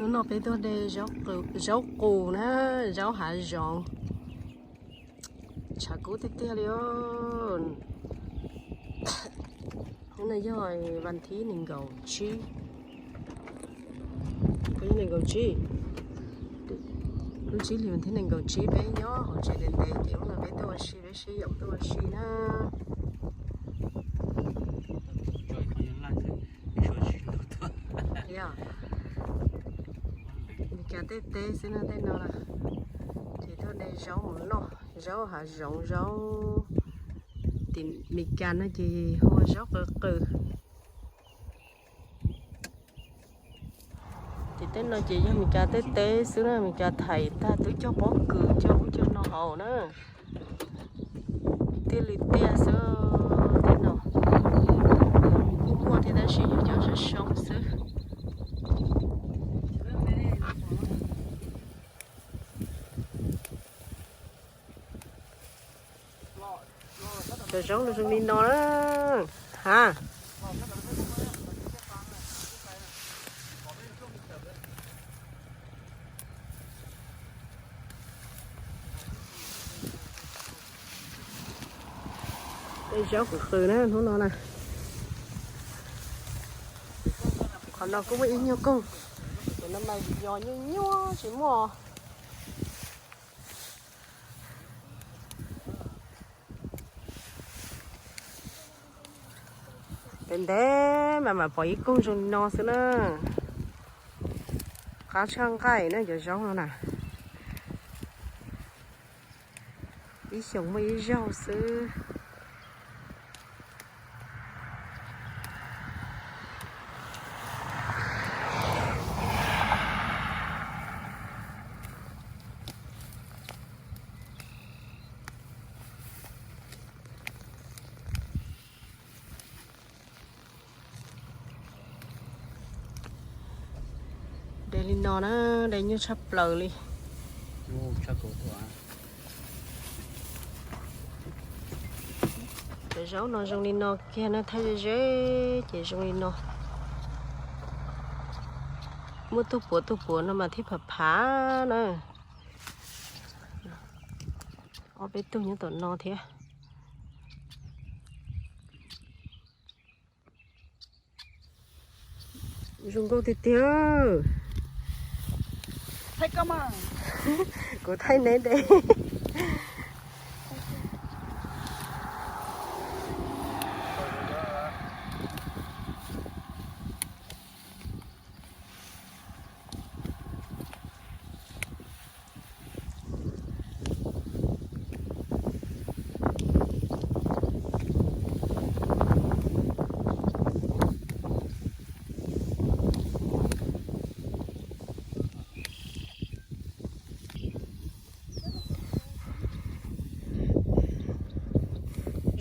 Hnub no peb tuaj de zaub qus na, zaub hav zoov. Tshav kub tiag tiag li. Hnub no yog vas thib nees nkaum tsib, nees nkaum tsib, lub tsib hlis vas thib nees nkaum tsib, peb nyob hauv tsev ntev ntev ces hnub no peb tuaj ua si, peb sib yaum tuaj ua si na. Meskas tej teb xwb no, tej no ces tuaj de zaub mus noj, zaub hav zoov, zaub tim Meskas no ces hu ua zaub qw qw. Ces tej no ces yog Meskas tej teb xwb na, Meskas thaim tag twb cog pob kws cog ub cog no haus na. Tiaj li tiaj xwb, tej no kuj muaj thiab tab sis yog cov sab soob xwb. Cov zaub no zoo li no na. Ha. Zaub qw qw na hnub no na. Qhov no kuj muaj ib nyuag koog, cov no mas yog nyuaj nyuaj tsis muaj. Ntev ntev mas mam pom ib koog zoo li no xwb na. Qab tshaj nqaij na cov zaub no na. Ib xyoos muaj ib zaug xwb. De li no na, de nyuaj tshaj plaws li. Cov zaub no zoo li no kiag na, thaij ze ze ces zoo li no. Muaj tug puav tug puav no mas thiaj phav phav na. Ob peb tug nyob tom no thiab. Zoo nkauj tiag tiag. Kuv thaij neb de.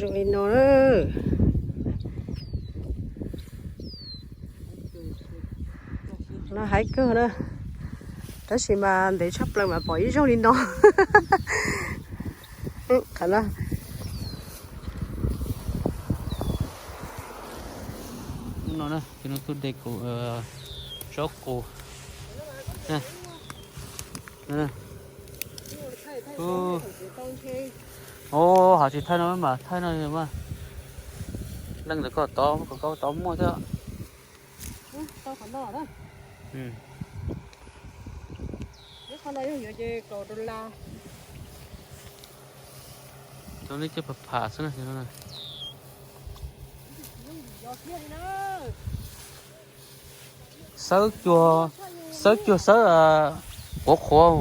Zoo li no na. No haib kawg na, tab sis mas ntev tshaj plaws mas pom ib zaug li no. Qhov no, no na, no tuaj de zaub qus. Ov, hov tsis thaij no mas thaij no mas, leej ntawd koj tod, koj tod muaj thiab. Cov no coj phav phav xwb na. Xawb cuag, xawb cuag xawb qhuav qhuav.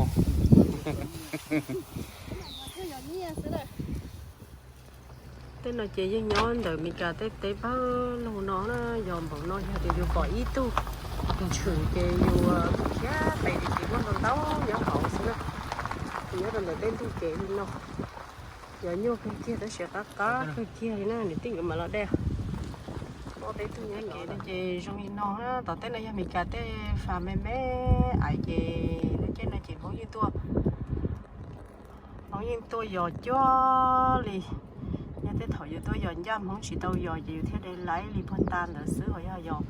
Tej no ces yeej nyob ntawm Meskas tej teb pab lug no na, yog npaum no yog tias yus pom ib tug tus tshwm ces yus khiav pem ces muaj ntau ntau nyob hauv xwb na. Ces nyob rau ntawm tej ntug kev li no, yog nyuaj kawg kiag tab sis qab qab kawg kiag li na, niam tij nkawd mam los de. Ob peb tug nyob kev no ces zoo li no na, tom tej no yog Meskas tej fas me me ais ces lub caij no ces Hmoob yeej tuaj, Hmoob yeej tuaj yos cuag li. Yog tej thaum yus tuaj yos ncaj Hmoob tsis tau yos ces yus thiaj de laib li puag ta ntawd xwb, ho yog yos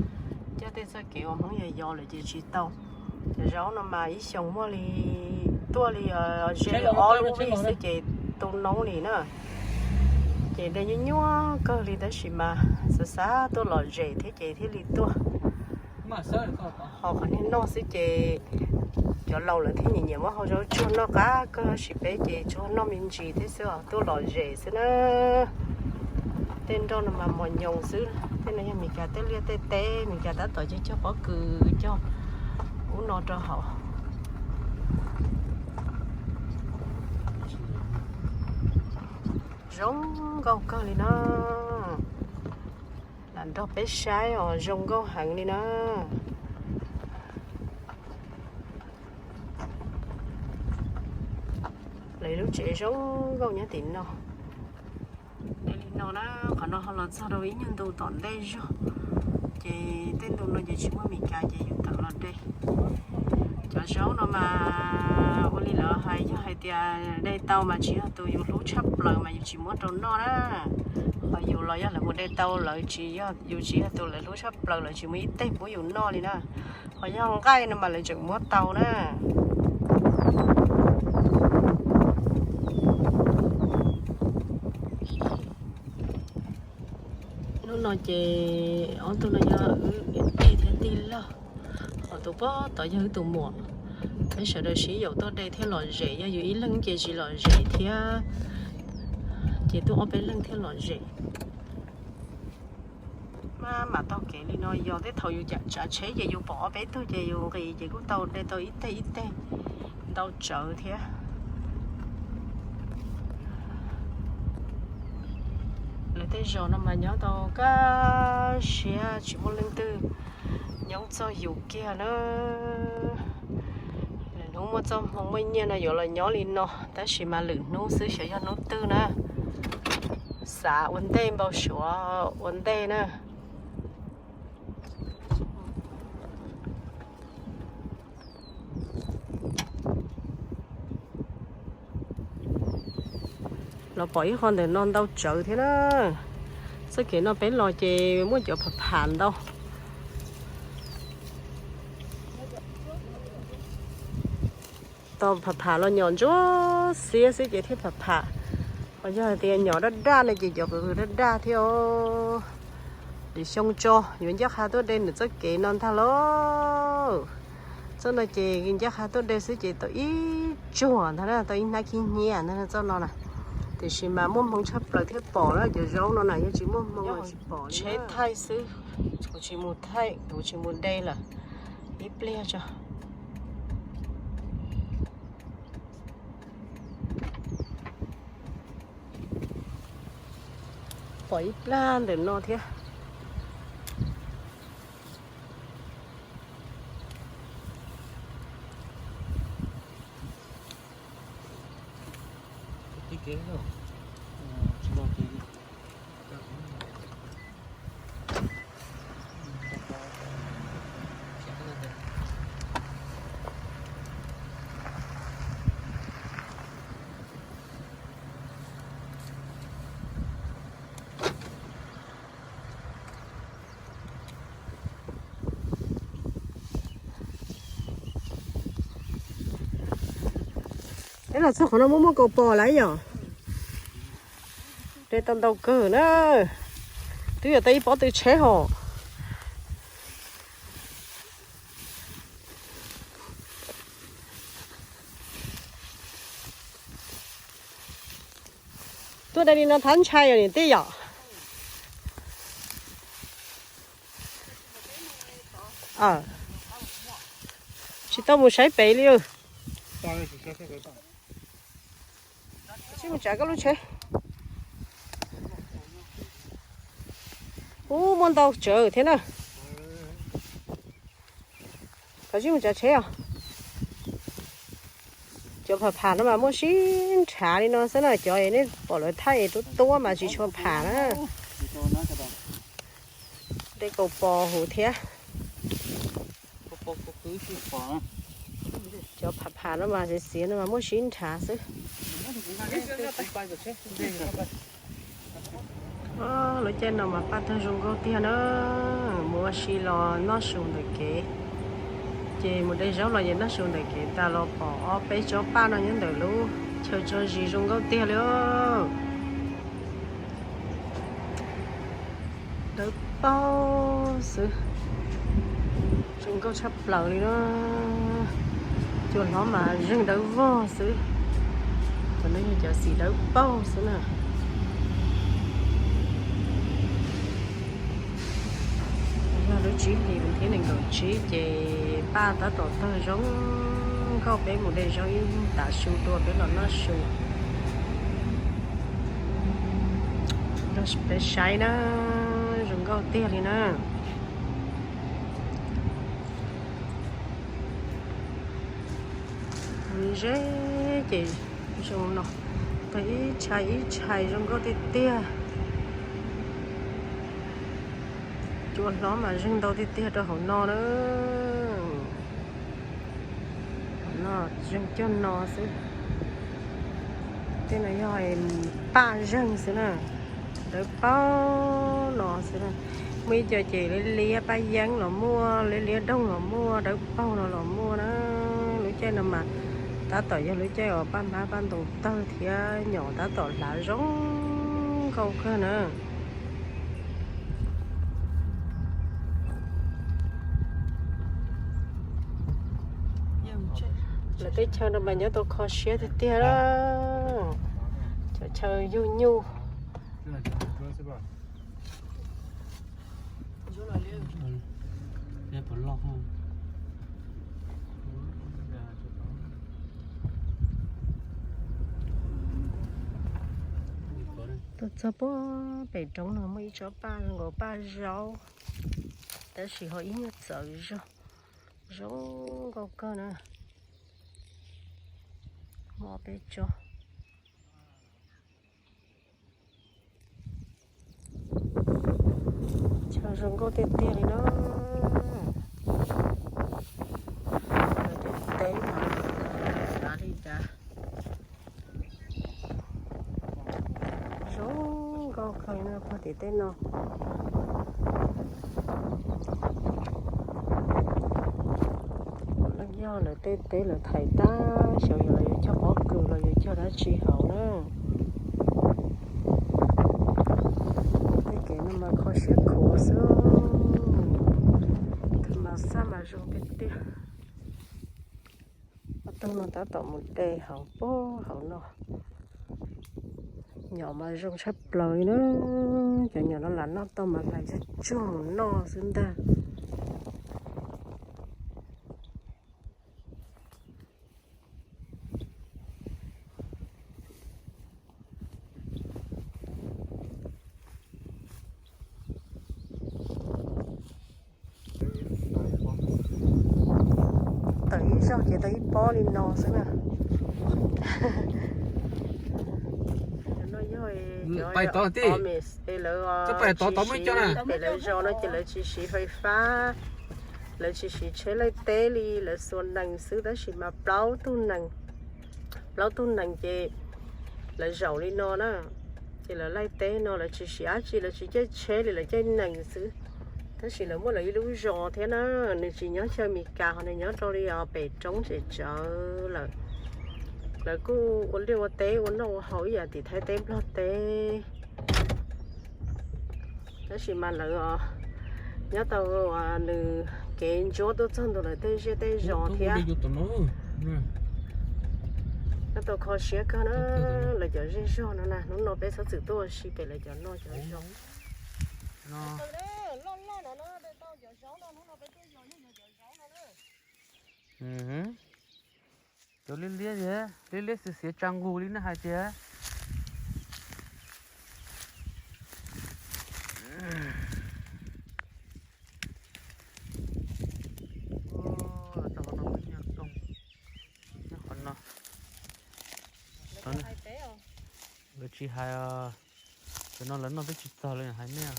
coj tej txoj kev uas Hmoob yos yos lawm ces tsis tau. Cov zaub no mas ib xyoos muaj li, tuaj li ze ob lub vij xwb ces tu noob li na. Ces dej nyuaj nyuaj kawg li tab sis mas xav xav tuaj lom zem thiab ces thiaj li tuaj. Ho qhov niag noj xwb ces cov laus lawv thiaj nyiam nyiam muab hau zaub tsuag noj qab kawg tab sis peb ces tsuas noj me ntsis thiab xwb os, tuaj lom zem xwb na. Tej nroj no mas mos nyoos xwb, tej no yog Meskas tej liaj tej teb, Meskas tab tom cog cog pob kws cog ub no rau hauv. Zoo nkauj kawg li na. Lam nrog peb saib os, zoo nkauj heev li na. Lawv lub tsev zoo nkauj nyob tim no. De li no na, qhov no ho los txog rau ib nyuag ntu tom ntej zog, ces tej ntu no ces tsis muaj Meskas ces yus tawm los de. Cov zaub no mas ua li lawv hais, yog hais tias de tau mas tsis yog tus yus hlub tshaj plaws mas yus tsis muab rau noj na. Ho yus los yog lawv mus de tau, lawv tsis yog, yus tsis yog tus lawv hlub tshaj plaws, lawv tsis muab ib teg pub yus noj li na. Ho yog nqaij no mas lawv tseem muab tau na. Hnub no ces ob tug no yog wb niam tij thiab tij laug, ho tus pog tod yog wb tus muam. Peb sawv daws sib yaum tuaj de thiaj lom zem, yog yus ib leeg ces tsis lom zem thiab, ces tuaj ob peb leeg thiaj lom zem. Maj mam taug kev li no, yog tej thaum yus tsav tsheb ces yus pom ob peb tug ces yus nqis ces kuj tau de tau ib teg ib teg ntau tsawv thiab. Lawv tej zos no mas nyob tau kaj siab tsis muaj leej twg nyob txog yus kiag na. Lwm hnub muaj txoj hmoo muaj nyiaj no yuav los nyob li no tab sis mas lwm hnub xwb xyov yog hnub twg na. Xav ua ntej npau suav ua ntej na. Los pom ib qho ntawm no ntau tsawv thiab na. Txoj kev no peb los ces muaj cov pham pham ntau. Tau pham pham los nyom ntsuab xiab xwb ces thiaj pham pham. Ho yog hais tias nyom daj daj no ces cov qws qws daj daj thiab os. Lwm xyoo tso yuav ncaj qha tuaj de nws txoj kev no ntag lauj. Txoj no ces ncaj qha tuaj de xwb ces tau ib tsuag ntag na, tau ib hnab khib hnyiab ntag txoj no na. Tiam sis mas muaj hmoo tshaj plaws thiaj pom na, cov zaub no na yog tsis muaj hmoo los tsis pom. Tsheb thaij xwb, kuv tsis mus thaij, kuv tsis mus de lawm. Ib pliag tso. Pom ib plab ntawm no thiab. Peb los txog qhov no muaj muaj kaus pos lawm yom. De tau ntau kawg na. Twb yuav tau ib pob tw tsheb hos. Tuaj de li no thab ntshai os niam tij yom. Tsis tau mus saib pem li. Sib mus tsav koj lub tsheb. Ub, muaj ntau tsawv thiab na. Koj sib mus tsav tsheb os. Cov pham pham no mas muaj sib nrhav li no xwb na, cov nej pom lawv thaij tuab tuab mas tsis tshua pham na. De kaus pos huv thiab. Cov pham pham no mas xiav xiav no mas muaj sib nrhav xwb. Lub caij no mas paj tawg zoo nkauj tiag na, mus ua si los noj su ntawm kev. Ces mus de zaub los ces noj su ntawm kev tas los pom ob peb tsob paj no nyob ntawm lub chaw tso zis zoo nkauj tiag li. Dawb paug xwb, zoo nkauj tshaj plaws li na. Cua hlob mas zeeg dawb vog xwb. Cov no yog cov xim dawb paug xwb na. Yog lub tsib hlis thiab nees nkaum tsib ces paj tab tom tawg zoo nkauj, peb mus de zaub ib tav su dua peb los noj su. Peb saib na, zoo nkauj tiag li na. Ze ces zoo no, tawg ib tshais ib tshais zoo nkauj tiag tiag. Cua hlob mas zeeg ntau tiag tiag rau hauv no na. Hauv no zeeg cog no xwb. Tej no yog paj zeeg xwb na. Dawb paug no xwb na. Muaj ib co ces liab liab paj yeeb los muaj, liab liab doog los muaj, dawb paug no los muaj na. Lub caij no mas tab tom yog lub caij uas paj hmab paj ntoos tawg thiab nyom tab tom hlav zoo nkauj kawg na. Lawv teb chaws no mas nyob tau kho siab tiag tiag. Cov chaw yug nyuj. Tuaj txog puag pem roob no muaj ib tsob paj zoo nkaus paj zaub, tab sis ho ib nyuag txawv zog, zoo nkauj kawg na. Muaj peb tsob. Chaw zoo nkauj tiag tiag li na. Teb mas xav li cas. Zoo nkauj kawg na puag tim tej no. Yog lawv tej teb lawv thaiv tag xyov yog lawv yuav cog pob kws los yuav cog dab tsi hauv na. Tej kev no mas kho siab khuav xwb. Tus mas xaj mas zoo tiag tiag. Ob tug no tab tom mus de hauv puag hauv no. Nyom mas zoo tshaj plaws li na. Cov nyom no lam noj tau mas lam cog tsuag mus noj xwb ntag. Tawm ib zaug ces tau ib pob li no xwb na. Pais tod tij, pais tod tod muaj ib co na. Pem lawv zos no ces lawv tsis siv fais fab, lawv tsis siv tsheb laij teb li, lawv xuas nees xwb tab sis mas plaub tug nees, plaub tug nees ces lawv zaum li no na. Ces lawv laij teb no lawv tsis siv dab tsi, lawv tsis caij tsheb li, lawv caij nees xwb. Tab sis lawv muaj lawv ib lub zos thiab na, nws tsis nyob chaw Meskas ho nws nyob rau li os pem roob tsev tsawv lawm. Lawv kuj ua liaj ua teb ua noj ua haus ib yam tim Thaib teb Nplog teb. Tab sis mas lawv nyob tau nws kev ntsuab tuaj txog ntua lawv tej zej tej zos thiab. Nyob tau kho siab kawg na, lawv cov zej zog no na, hnub no peb txhob txwm tuaj ua si pem lawv cov no cov zos. Cov liab liab, liab liab xiav xiav tsa nqus li ne hais tias. Qhov no lawv tsis hais, cov no lawv noj peb tsis txog lawv hais nej.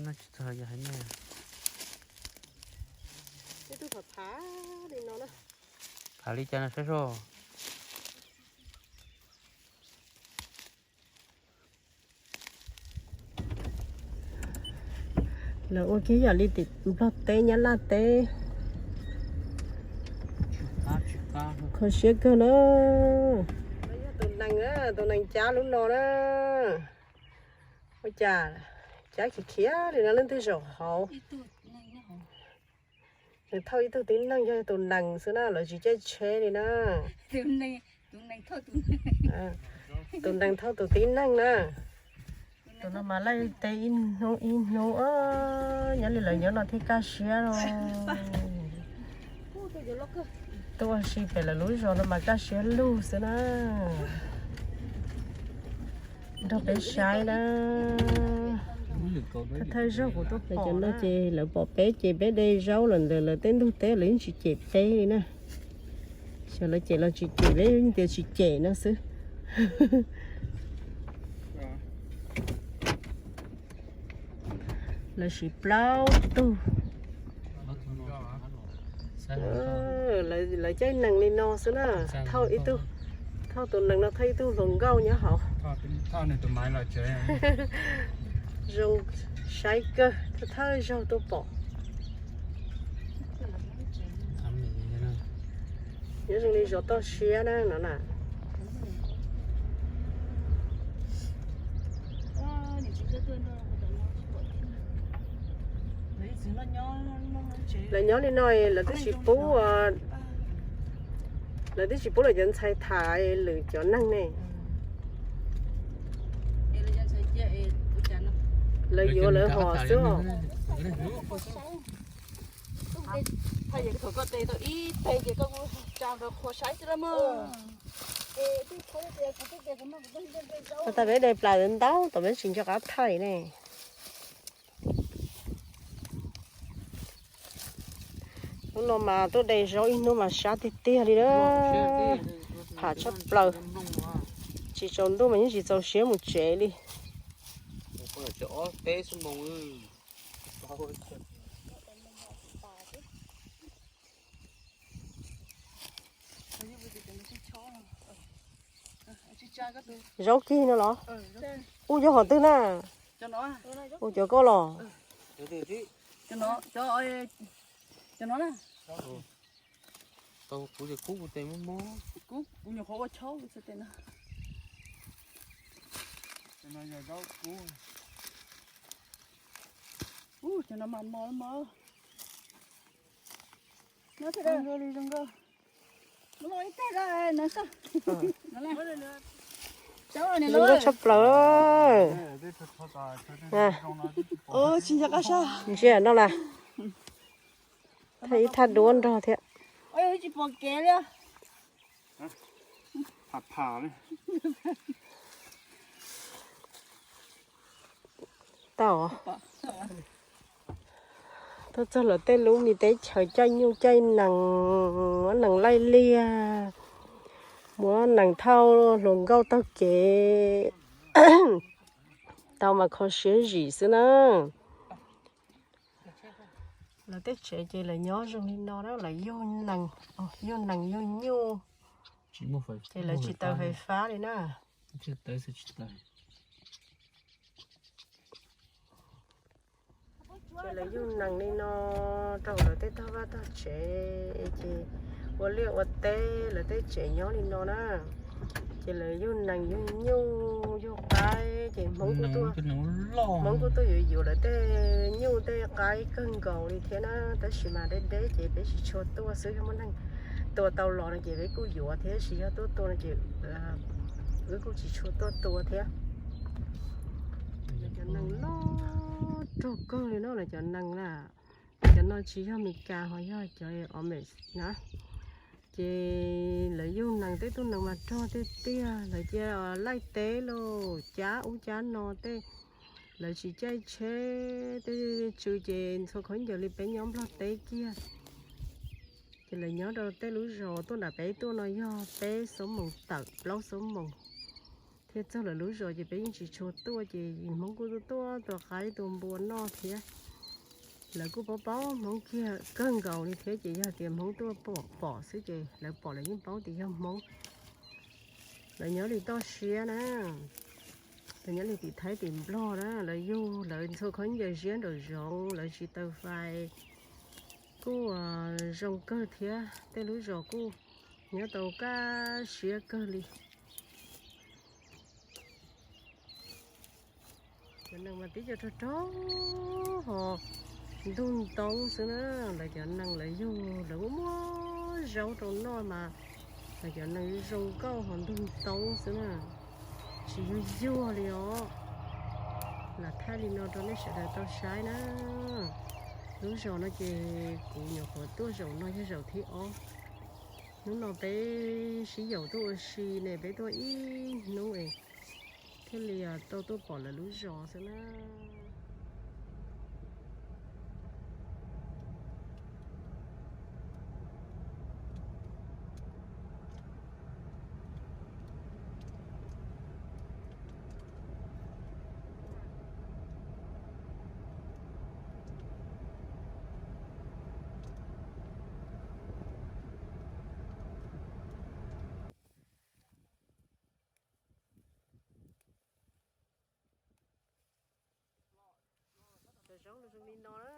Noj tsis txog yog hais nej. Phav li cas no saib soj. Lawv ua kiag yam li tim Nplog teb Nyab Laj teb. Kho siab kawg na. Yog tus nees, tus nees cab lub no na. Ua cas cab khiav khiav li no leej twg zaum hauv. Nws thauj ib tug tib neeg, yog tus nees xwb na, lawv tsis caij tsheb li na. Tus nees thauj tus tib neeg na. Tus no mas laij teb ib hnub ib hnub, nyob li lawv nyob no thiaj kaj siab los. Tuaj ua si pem lawv lub zos no mas kaj siab lug xwb na. Nrog peb saib na. Thawj zaug kuv tuaj pom no ces lawv pom peb ces peb de zaub lawm ntawd, lawv tej ntug teb lawv yeej tsis cem peb li na. Xyov lawv cem los tsis cem, peb yeej tias tsis cem no xwb. Lawv siv plaub tug. Lawv caij nees li no xwb na, thauj ib tug, thauj tus nees no thauj ib tug hluas nkauj nyob hauv. Zoo saib kawg, thawj zaug tuaj pom. Nyob zoo li zos toj siab na no na. Lawv nyob li no lawv twb tsis pub, lawv twb tsis pub lawv cov ntxhais tham lwm cov neeg ne. Lawv yuav lawv hom xwb os. Tau tas peb de plas ntau tom peb tsis nco qab thaij ne. Hnub no mas tuaj de zaub ib hnub mas sab tiag tiag li na. Pham tshaj plaws. Tsis tsaus ntuj mas yeej tsis txaus siab mus tsev li. Zaub kig no los? Ub, yog qhov twg na? Ub, cov koj los? Zoo nkauj tshaj plaws. Tsis nco qab sab. Ntsia no las. Thaj ib thaj duab nrog thiab. Tau. Tuaj txog lawv tej lub me teb chaws caij nyuj caij nees, muab nees laij liag, muab nees thauj hluas nkauj taug kev, tau mas kho siab zim xwb na. Lawv tej tsev ces lawv nyob zoo li no na, lawv yug nees, yug nees yug nyuj, ces lawv tsis taws fais fab li na. Ces lawv yug nees li no rau lawv tej tog vaj tog tsev, ces ua liaj ua teb lawv tej tsev nyob li no na. Ces lawv yug nees yug nyuj yug qaib, ces Hmoob kuj tuaj, Hmoob kuj tuaj yuav yuav lawv tej nyuj tej qaib kawg nkaus li thiab na. Tab sis mas deb deb ces peb tsis tshua tuaj xwb, yog muaj neeg tua tau los no ces peb kuj yuav thiab, tab sis yog tuaj tua no ces wb kuj tsis tshua tuaj tua thiab. Lawv cov nees loj rog kawg li no, lawv cov nees na. Cov no tsis yog Meskas ho yog cov Ames na. Ces lawv yug nees, tej tug nees mas rog tiag tiag, lawv cia laij teb los cab ub cab no tej. Lawv tsis caij tsheb, tej tsw ces ntxhua khaub ncaws li peb nyob Nplog teb kiag. Ces lawv nyob rau tej lub zos tuaj nram peb tuaj no yog peb xuab moos tawm plaub xuab moos thiaj txog lawv lub zos, ces peb yeej tsis tshua tuaj, ces Hmoob kuj tuaj tuaj tua qaib tua npua noj thiab. Lawv kuj paub paub Hmoob kiag kawg nkaus li thiab, ces yog tias Hmoob tuaj pom pom xwb ces lawv pom lawv yeej paub tias yog Hmoob. Lawv nyob li toj siab na. Lawv nyob li tim Thaib tim Nplog na, lawv yug lawv ntxhua khaub ncaws ziab nraum zoov, lawv tsis taws fais. Kuj zoo kawg thiab, tej lub zos kuj nyob tau kaj siab kawg li. Cov nees mas tib co rog rog ho ntug ntoo xwb na. Lawv cov nees lawv yug lawv muaj muaj zaub rau noj mas lawv cov nees zoo nkauj ho ntug ntoo xwb na. Tsis yuag yuag li os. Lam thaij li no rau nej sawv daws tau saib na. Lub zos no ces kuv nyuam qhuav tuaj zaum no yog zaum thib ob. Hnub no peb sib yaum tuaj ua si ne, peb tuaj ib hnub es thiaj li tau tuaj pom lawv lub zos xwb na. Cov zaub zoo li no na.